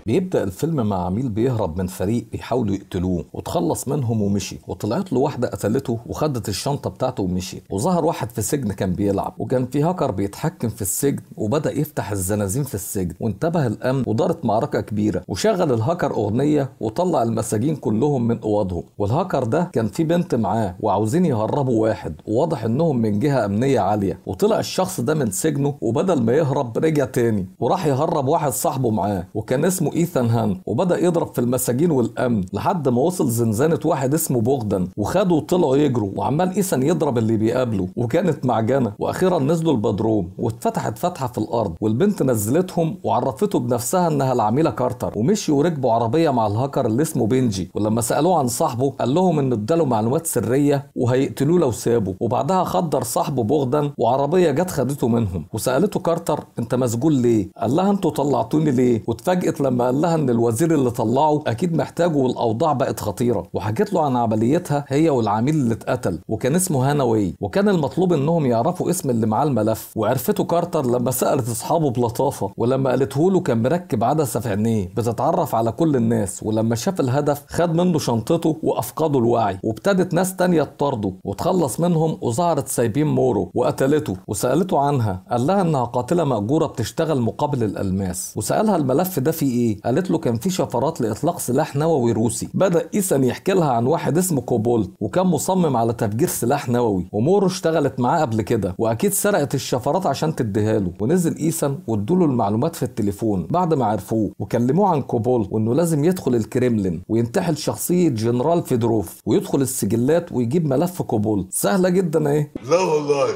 بيبدأ الفيلم مع عميل بيهرب من فريق بيحاولوا يقتلوه، وتخلص منهم ومشي، وطلعت له واحدة قتلته وخدت الشنطة بتاعته ومشيت. وظهر واحد في سجن كان بيلعب، وكان في هاكر بيتحكم في السجن وبدأ يفتح الزنازين في السجن، وانتبه الأمن ودارت معركة كبيرة، وشغل الهاكر أغنية وطلع المساجين كلهم من أوضهم. والهاكر ده كان في بنت معاه وعاوزين يهربوا واحد، وواضح انهم من جهة أمنية عالية. وطلع الشخص ده من سجنه، وبدل ما يهرب رجع تاني وراح يهرب واحد صاحبه معاه وكان اسمه ايثان هان، وبدأ يضرب في المساجين والأمن لحد ما وصل زنزانة واحد اسمه بوغدان، وخدوا وطلعوا يجروا، وعمال ايثان يضرب اللي بيقابله، وكانت معجنة. واخيرا نزلوا البدروم واتفتحت فتحة في الارض، والبنت نزلتهم وعرفته بنفسها انها العميلة كارتر، ومشيوا وركبوا عربية مع الهاكر اللي اسمه بنجي. ولما سألوه عن صاحبه قال لهم انه اداله معلومات سرية وهيقتلوه لو سابه. وبعدها خدر صاحبه بوغدان وعربية جت خدته منهم. وسألته كارتر انت مسجون ليه؟ قال لها انتوا طلعتوني ليه؟ واتفاجئت لما قال لها ان الوزير اللي طلعه اكيد محتاجه والاوضاع بقت خطيرة. وحكت له عن عمليتها هي والعميل اللي اتقتل وكان اسمه هاناوي، وكان المطلوب انهم يعرفوا اسم اللي معاه الملف. وعرفته كارتر لما سألت اصحابه بلطافة، ولما قالته له كان مركب عدسة في عينيه بتتعرف على كل الناس، ولما شاف الهدف خد منه شنطته وافقده الوعي، وابتدت ناس تانية تطارده وتخلص منهم. وظهرت سايبين مورو وقتلته، وسألته عنها قال لها انها قاتلة مأجورة بتشتغل مقابل الألماس. وسألها الملف ده فيه ايه؟ قالت له كان فيه شفرات لإطلاق سلاح نووي روسي. بدأ ايثان يحكي لها عن واحد اسمه كوبولت وكان مصمم على تفجير سلاح نووي، ومورو اشتغلت معاه قبل كده واكيد سرقت الشفرات عشان تديها له. ونزل ايثان وادوله المعلومات في التليفون بعد ما عرفوه، وكلموه عن كوبولت وانه لازم يدخل الكريملين وينتحل شخصية جنرال فيدروف ويدخل السجلات ويجيب ملف كوبولت. سهلة جدا اهي. لا والله.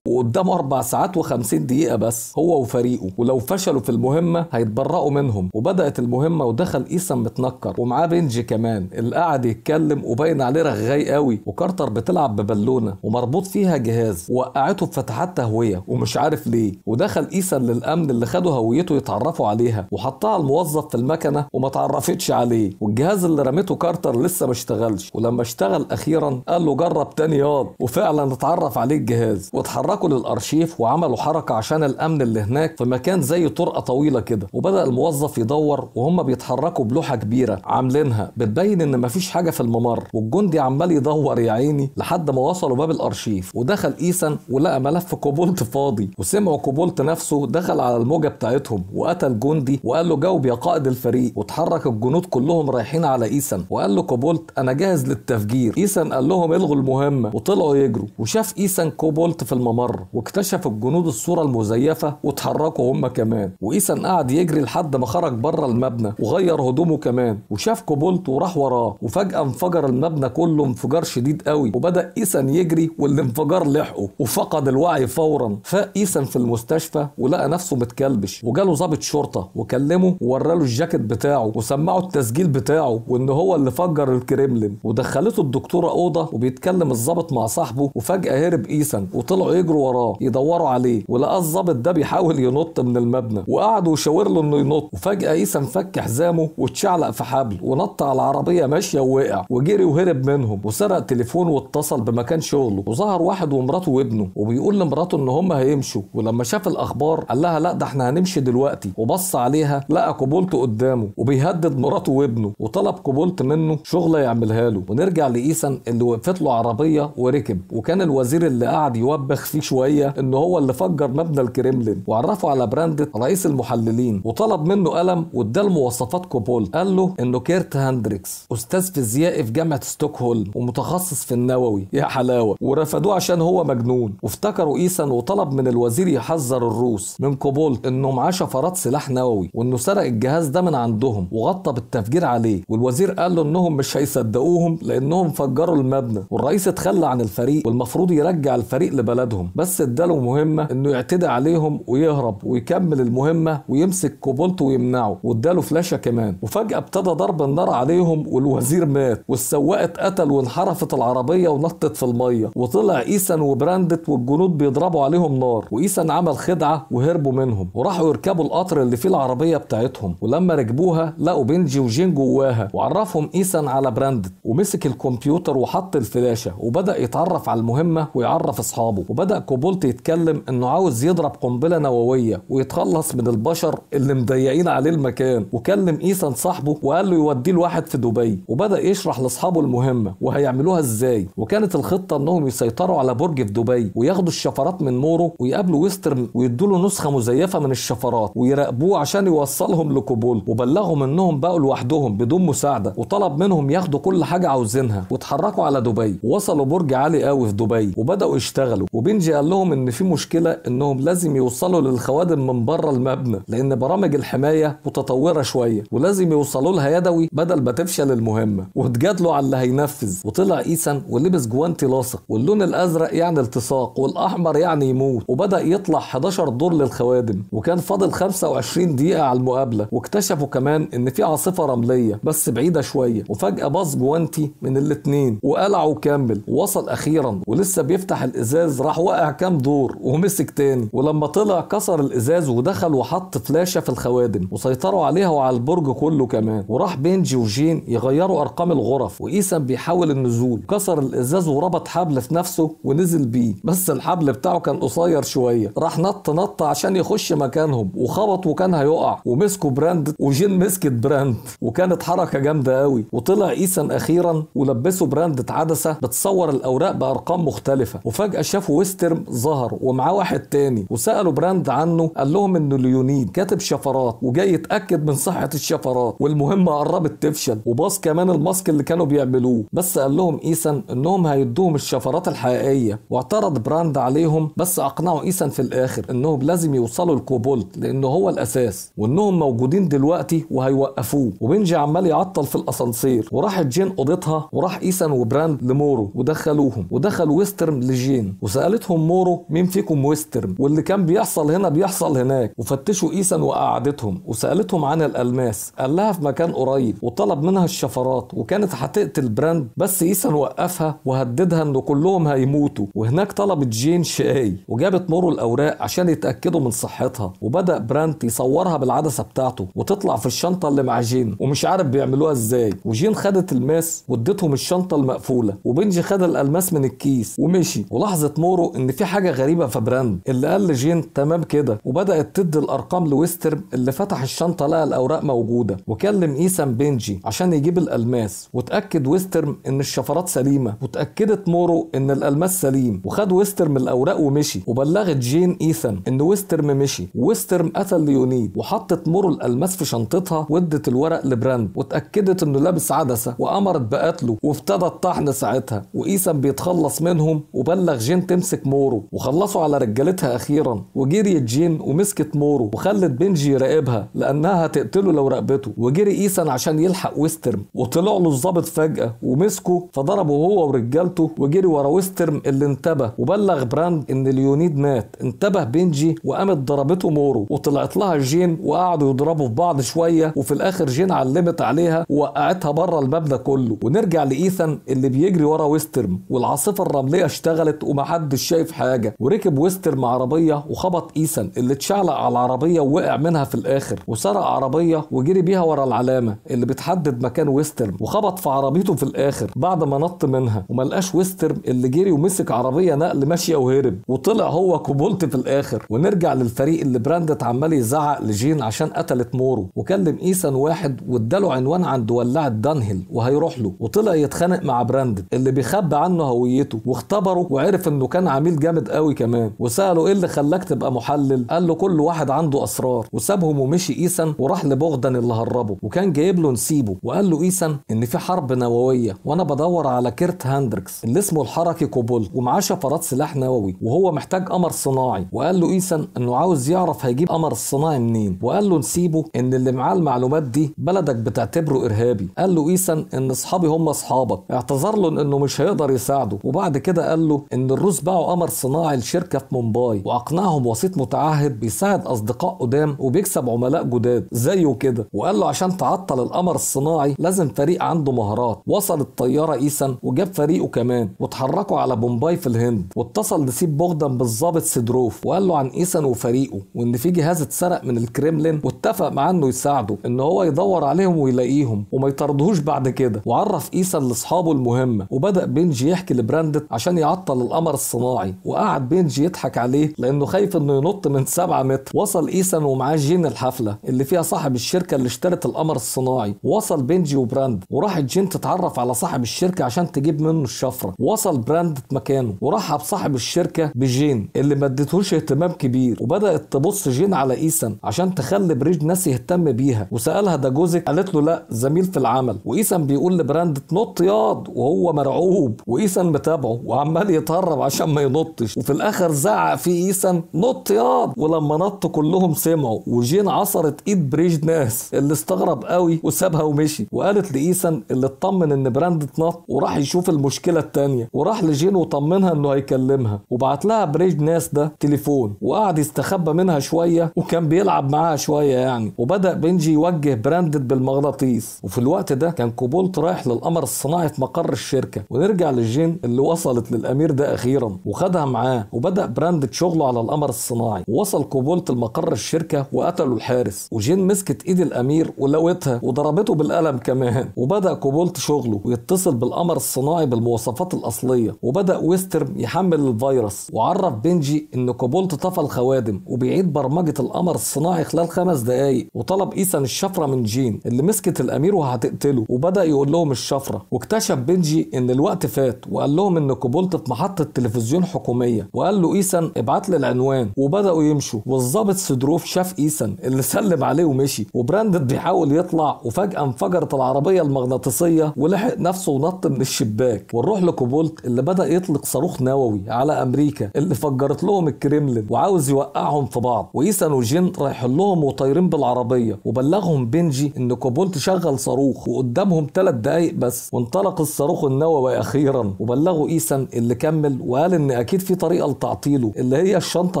وقدامه 4 ساعات و50 دقيقة بس هو وفريقه، ولو فشلوا في المهمة هيتبرأوا منهم. وبدأت المهمة ودخل ايثان متنكر ومعاه بنجي كمان اللي قعد يتكلم وباين عليه رغاي قوي. وكارتر بتلعب ببالونة ومربوط فيها جهاز ووقعته في فتحات تهوية ومش عارف ليه. ودخل ايثان للأمن اللي خدوا هويته يتعرفوا عليها، وحطها الموظف في المكنة وما تعرفتش عليه، والجهاز اللي رميته كارتر لسه ما اشتغلش. ولما اشتغل أخيرا قال له جرب تاني ياض، وفعلا اتعرف عليه الجهاز. واتحركوا للارشيف وعملوا حركة عشان الامن اللي هناك في مكان زي طرقه طويلة كده. وبدا الموظف يدور وهم بيتحركوا بلوحه كبيرة عاملينها بتبين ان مفيش حاجة في الممر، والجندي عمال يدور يا عيني لحد ما وصلوا باب الارشيف. ودخل ايثان ولقى ملف كوبولت فاضي، وسمعوا كوبولت نفسه دخل على الموجه بتاعتهم وقتل جندي وقال له جاوب يا قائد الفريق. واتحرك الجنود كلهم رايحين على ايثان، وقال له كوبولت انا جاهز للتفجير. ايثان قال لهم الغوا المهمة وطلعوا يجروا. وشاف ايثان كوبولت في الممر، واكتشف الجنود الصورة المزيفة واتحركوا هم كمان. وإيثان قعد يجري لحد ما خرج بره المبنى وغير هدومه كمان، وشاف كوبولت وراح وراه. وفجأة انفجر المبنى كله انفجار شديد قوي، وبدأ إيثان يجري والانفجار لحقه وفقد الوعي فورا. فاق إيثان في المستشفى ولقى نفسه متكلبش، وجاله ضابط شرطة وكلمه ووراله الجاكيت بتاعه وسمعه التسجيل بتاعه وان هو اللي فجر الكريملين. ودخلته الدكتورة أوضة وبيتكلم الضابط مع صاحبه، وفجأة هرب إيثان وطلعوا يجروا وراه يدوروا عليه. ولقى الظابط ده بيحاول ينط من المبنى وقعدوا يشاور له انه ينط. وفجأة ايثان فك حزامه واتشعلق في حبل ونط على العربية ماشية ووقع وجري وهرب منهم، وسرق تليفون واتصل بمكان شغله. وظهر واحد ومراته وابنه وبيقول لمراته ان هم هيمشوا، ولما شاف الاخبار قال لها لا ده احنا هنمشي دلوقتي. وبص عليها لقى كوبولت قدامه وبيهدد مراته وابنه، وطلب كوبولت منه شغله يعملها له. ونرجع لايثان اللي وقفت له عربية وركب، وكان الوزير اللي قعد يوبخ فيه شوية ان هو اللي فجر مبنى الكريملين. وعرفه على براندت رئيس المحللين وطلب منه قلم واداله مواصفات كوبولت. قال له انه كيرت هاندريكس استاذ فيزيائي في جامعه ستوكهولم ومتخصص في النووي، يا حلاوة. ورفضوه عشان هو مجنون. وافتكروا ايثان وطلب من الوزير يحذر الروس من كوبولت انه معاه شفرات سلاح نووي وانه سرق الجهاز ده من عندهم وغطى بالتفجير عليه. والوزير قال له انهم مش هيصدقوهم لانهم فجروا المبنى، والرئيس اتخلى عن الفريق والمفروض يرجع الفريق لبلدهم، بس اداله مهمة انه يعتدي عليهم ويهرب ويكمل المهمة ويمسك كوبولت ويمنعه، واداله فلاشة كمان. وفجأة ابتدى ضرب النار عليهم والوزير مات والسواق اتقتل وانحرفت العربية ونطت في المية. وطلع ايثان وبراندت والجنود بيضربوا عليهم نار، وايثان عمل خدعة وهربوا منهم وراحوا يركبوا القطر اللي فيه العربية بتاعتهم. ولما ركبوها لقوا بنجي وجين جواها، وعرفهم ايثان على براندت ومسك الكمبيوتر وحط الفلاشة وبدأ يتعرف على المهمة ويعرف اصحابه. وبدأ وبدأ كوبولت يتكلم انه عاوز يضرب قنبلة نووية ويتخلص من البشر اللي مضيقين عليه المكان، وكلم ايثان صاحبه وقال له يوديه لواحد في دبي، وبدأ يشرح لاصحابه المهمة وهيعملوها ازاي. وكانت الخطة انهم يسيطروا على برج في دبي وياخدوا الشفرات من مورو ويقابلوا ويسترم ويدوا له نسخة مزيفة من الشفرات ويراقبوه عشان يوصلهم لكوبولت، وبلغهم انهم بقوا لوحدهم بدون مساعدة، وطلب منهم ياخدوا كل حاجة عاوزينها واتحركوا على دبي. ووصلوا برج عالي قوي في دبي وبدأوا يشتغلوا، وبنجي قال لهم ان في مشكلة انهم لازم يوصلوا للخوادم من بره المبنى لان برامج الحماية متطورة شوية ولازم يوصلوا لها يدوي بدل ما تفشل المهمة، واتجادلوا على اللي هينفذ. وطلع ايثان ولبس جوانتي لاصق، واللون الازرق يعني التصاق والاحمر يعني يموت، وبدأ يطلع 11 دور للخوادم، وكان فاضل 25 دقيقة على المقابلة. واكتشفوا كمان ان في عاصفة رملية بس بعيدة شوية، وفجأة باظ جوانتي من الاتنين وقلعه وكمل ووصل اخيرا، ولسه بيفتح الازاز راح وقع كام دور ومسك تاني، ولما طلع كسر الازاز ودخل وحط فلاشة في الخوادم وسيطروا عليها وعلى البرج كله كمان. وراح بنجي وجين يغيروا ارقام الغرف، وايثان بيحاول النزول، كسر الازاز وربط حبل في نفسه ونزل بيه، بس الحبل بتاعه كان قصير شوية، راح نط نط عشان يخش مكانهم وخبط وكان هيقع، ومسكوا براند وجين مسكت براند، وكانت حركة جامدة قوي. وطلع ايثان اخيرا ولبسوا براند عدسة بتصور الاوراق بارقام مختلفة، وفجأة شافوا ويسترم ظهر ومعاه واحد تاني، وسألوا براند عنه قال لهم انه ليونيد كاتب شفرات وجاي يتأكد من صحة الشفرات، والمهمة قربت تفشل، وباص كمان الماسك اللي كانوا بيعملوه، بس قال لهم ايثان انهم هيدوهم الشفرات الحقيقية، واعترض براند عليهم بس اقنعوا ايثان في الاخر انهم لازم يوصلوا لكوبولت لانه هو الاساس وانهم موجودين دلوقتي وهيوقفوه. وبنجي عمال يعطل في الاسانسير، وراحت جين اوضتها وراح ايثان وبراند لمورو ودخلوهم، ودخل ويسترم لجين وسالتهم مورو مين فيكم ويسترم، واللي كان بيحصل هنا بيحصل هناك، وفتشوا ايثان وقعدتهم وسالتهم عن الالماس، قال لها في مكان قريب، وطلب منها الشفرات، وكانت هتقتل براند بس ايثان وقفها وهددها انه كلهم هيموتوا. وهناك طلبت جين شاي وجابت مورو الاوراق عشان يتاكدوا من صحتها، وبدا براند يصورها بالعدسه بتاعته وتطلع في الشنطة اللي مع جين ومش عارف بيعملوها ازاي. وجين خدت الماس وادتهم الشنطة المقفولة، وبنجي خد الالماس من الكيس ومشي. ولاحظت مورو ان في حاجة غريبة في براند اللي قال لجين تمام كده، وبدات تدي الارقام لويسترم اللي فتح الشنطة لقى الاوراق موجودة، وكلم ايثان بنجي عشان يجيب الالماس، وتاكد ويسترم ان الشفرات سليمة، وتاكدت مورو ان الالماس سليم، وخد ويسترم الاوراق ومشي. وبلغت جين ايثان ان ويسترم مشي، ويسترم قتل ليونيد، وحطت مورو الالماس في شنطتها وادت الورق لبراند، وتاكدت انه لابس عدسة وامرت بقتله، وابتدى الطحن ساعتها، وايثان بيتخلص منهم وبلغ جين تمسك مورو، وخلصوا على رجالتها اخيرا. وجريت جين ومسكت مورو وخلت بنجي يراقبها لانها هتقتله لو راقبته، وجري ايثان عشان يلحق ويسترم، وطلع له الظابط فجأة ومسكه فضربه هو ورجالته، وجري ورا ويسترم اللي انتبه وبلغ براند ان ليونيد مات. انتبه بنجي وقامت ضربته مورو، وطلعت لها جين وقعدوا يضربوا في بعض شوية، وفي الاخر جين علمت عليها ووقعتها بره المبنى كله. ونرجع لايثان اللي بيجري ورا ويسترم، والعاصفه الرملية اشتغلت ومحدش شايف حاجة، وركب ويسترم عربية وخبط ايثان اللي اتشعلق على العربية ووقع منها في الاخر، وسرق عربية وجري بيها ورا العلامة اللي بتحدد مكان ويسترم، وخبط في عربيته في الاخر بعد ما نط منها، وملقاش ويسترم اللي جري ومسك عربية نقل ماشية وهرب، وطلع هو كوبولت في الاخر. ونرجع للفريق اللي براندت عمال يزعق لجين عشان قتلت مورو، وكلم ايثان واحد واداله عنوان عند ولاعه دانهيل وهيروح له، وطلع يتخانق مع براندت اللي بيخبي عنه هويته، واختبره وعرف انه كان عميل جامد قوي كمان، وساله ايه اللي خلاك تبقى محلل، قال له كل واحد عنده اسرار، وسابهم ومشي ايثان وراح لبوغدان اللي هربه، وكان جايب له نسيبه، وقال له ايثان ان في حرب نووية وانا بدور على كيرت هاندريكس اللي اسمه الحركي كوبولت ومعاه شفرات سلاح نووي وهو محتاج قمر صناعي، وقال له ايثان انه عاوز يعرف هيجيب قمر الصناعي منين، وقال له نسيبه ان اللي معاه المعلومات دي بلدك بتعتبره ارهابي، قال له ايثان ان اصحابي هم اصحابك، اعتذر له انه مش هيقدر يساعده، وبعد كده قال له ان الروس باعوا قمر صناعي لشركة في مومباي واقنعهم وسيط متعهد بيساعد اصدقاء قدام وبيكسب عملاء جداد زيه كده، وقال له عشان تعطل القمر الصناعي لازم فريق عنده مهارات. وصل الطيارة ايثان وجاب فريقه كمان واتحركوا على بومباي في الهند، واتصل نسيب بوغدان بالظابط سيدروف وقال له عن ايثان وفريقه وان في جهاز اتسرق من الكريملين، واتفق معاه انه يساعده ان هو يدور عليهم ويلاقيهم وما يطردهوش بعد كده. وعرف ايثان لاصحابه المهمة، وبدا بنجي يحكي لبراندت عشان يعطل القمر الصناعي، الصناعي، وقعد بينجي يضحك عليه لانه خايف انه ينط من 7 متر. وصل ايسان ومعاه جين الحفلة اللي فيها صاحب الشركة اللي اشترت القمر الصناعي. وصل بينجي وبراند، وراحت جين تتعرف على صاحب الشركة عشان تجيب منه الشفرة. وصل براند مكانه ورحب صاحب الشركة بجين اللي ما اديتهوش اهتمام كبير، وبدات تبص جين على ايسان عشان تخلي بريج ناس يهتم بيها، وسالها ده جوزك؟ قالت له لا، زميل في العمل. وايسان بيقول لبراند نط ياض وهو مرعوب، وايسان متابعه وعمال يتهرب عشان ما ينطش، وفي الاخر زعق في ايسان نط ياض، ولما نط كلهم سمعوا، وجين عصرت ايد بريج ناس اللي استغرب قوي وسابها ومشي، وقالت لايسان اللي اطمن ان براند اتنط وراح يشوف المشكلة الثانية، وراح لجين وطمنها انه هيكلمها، وبعت لها بريج ناس ده تليفون، وقعد يستخبى منها شوية وكان بيلعب معاها شوية يعني. وبدا بنجي يوجه براندت بالمغناطيس، وفي الوقت ده كان كوبولت رايح للقمر الصناعي في مقر الشركة. ونرجع لجين اللي وصلت للامير ده اخيرا وخدها معاه، وبدا براندت شغله على القمر الصناعي. ووصل كوبولت لمقر الشركة وقتلوا الحارس، وجين مسكت ايد الامير ولوتها وضربته بالقلم كمان. وبدا كوبولت شغله ويتصل بالقمر الصناعي بالمواصفات الاصلية، وبدا ويسترم يحمل الفيروس، وعرف بنجي ان كوبولت طفى الخوادم وبيعيد برمجة القمر الصناعي خلال 5 دقائق. وطلب ايسان الشفرة من جين اللي مسكت الامير وهتقتله، وبدا يقول لهم الشفرة. واكتشف بنجي ان الوقت فات، وقال لهم ان كوبولت في محطة تلفزيون حكومية، وقال له ايسان ابعت لي العنوان، وبداوا يمشوا. والظابط سدروف شاف ايسان اللي سلم عليه ومشي، وبراندت بيحاول يطلع، وفجاة انفجرت العربية المغناطيسيه ولحق نفسه ونط من الشباك. ونروح لكوبولت اللي بدا يطلق صاروخ نووي على امريكا اللي فجرت لهم الكريملين وعاوز يوقعهم في بعض. وايسان وجين رايحين لهم وطايرين بالعربية، وبلغهم بنجي ان كوبولت شغل صاروخ وقدامهم 3 دقايق بس، وانطلق الصاروخ النووي اخيرا. وبلغوا ايسان اللي كمل وقال ان اكيد في طريقه لتعطيله اللي هي الشنطة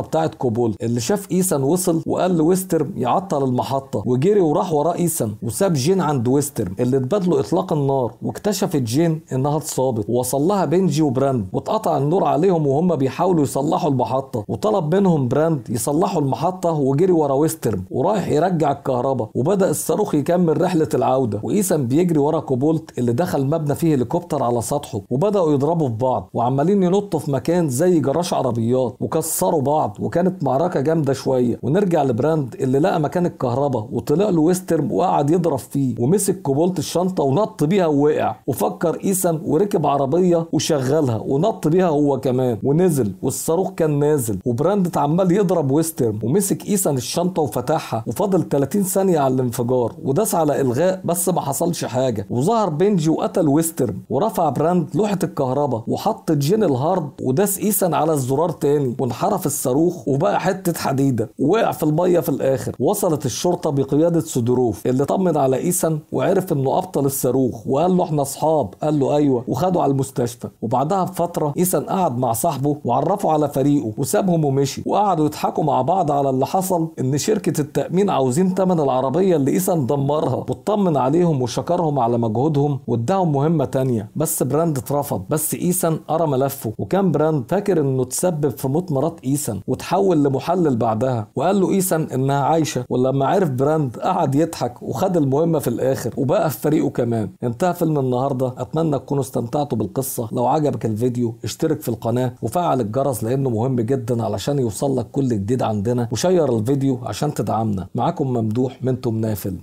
بتاعه كوبولت. اللي شاف ايسان وصل وقال لويسترم يعطل المحطة، وجري وراح وراه ايسان وساب جين عند ويسترم اللي اتبادلوا اطلاق النار. واكتشفت جين انها اتصابت، ووصل لها بنجي وبراند، واتقطع النور عليهم وهم بيحاولوا يصلحوا المحطة. وطلب منهم براند يصلحوا المحطة وجري ورا ويسترم ورايح يرجع الكهرباء، وبدا الصاروخ يكمل رحله العودة. وايسان بيجري ورا كوبولت اللي دخل مبنى فيه هليكوبتر على سطحه، وبداوا يضربوا في بعض وعمالين ينطوا في مكان زي جراج عربيات وكسروا بعض، وكانت معركة جامدة شوية. ونرجع لبراند اللي لقى مكان الكهرباء وطلع له ويسترم وقعد يضرب فيه، ومسك كوبولت الشنطة ونط بيها ووقع. وفكر ايسان وركب عربية وشغلها ونط بيها هو كمان ونزل، والصاروخ كان نازل، وبراند عمال يضرب ويسترم، ومسك ايسان الشنطة وفتحها، وفضل 30 ثانية على الانفجار وداس على الغاء بس ما حصلش حاجة. وظهر بنجي وقتل ويسترم، ورفع براند لوحة الكهرباء وحط جين ال hard وداس ايسان على الزرار تاني، وانحرف الصاروخ وبقى حتة حديده ووقع في المية في الاخر. وصلت الشرطة بقيادة سدروف اللي طمن على ايسان وعرف انه ابطل الصاروخ، وقال له احنا اصحاب، قال له ايوه، وخده على المستشفى. وبعدها بفترة ايسان قعد مع صاحبه وعرفه على فريقه وسابهم ومشي، وقعدوا يضحكوا مع بعض على اللي حصل، ان شركة التامين عاوزين ثمن العربية اللي ايسان دمرها، واطمن عليهم وشكرهم على مجهودهم واداهم مهمة تانية، بس براند اترفض. بس ايسان قرا ملفه، وكان براند فاكر انه تسبب في موت مرات ايسان وتحول لمحلل بعدها، وقال له ايسان انها عايشه. ولما عرف براند قعد يضحك وخد المهمة في الاخر وبقى في فريقه كمان. انتهى فيلم النهارده، اتمنى تكونوا استمتعتوا بالقصة. لو عجبك الفيديو اشترك في القناة وفعل الجرس لانه مهم جدا علشان يوصل لك كل جديد عندنا، وشير الفيديو عشان تدعمنا. معاكم ممدوح من تمنافل.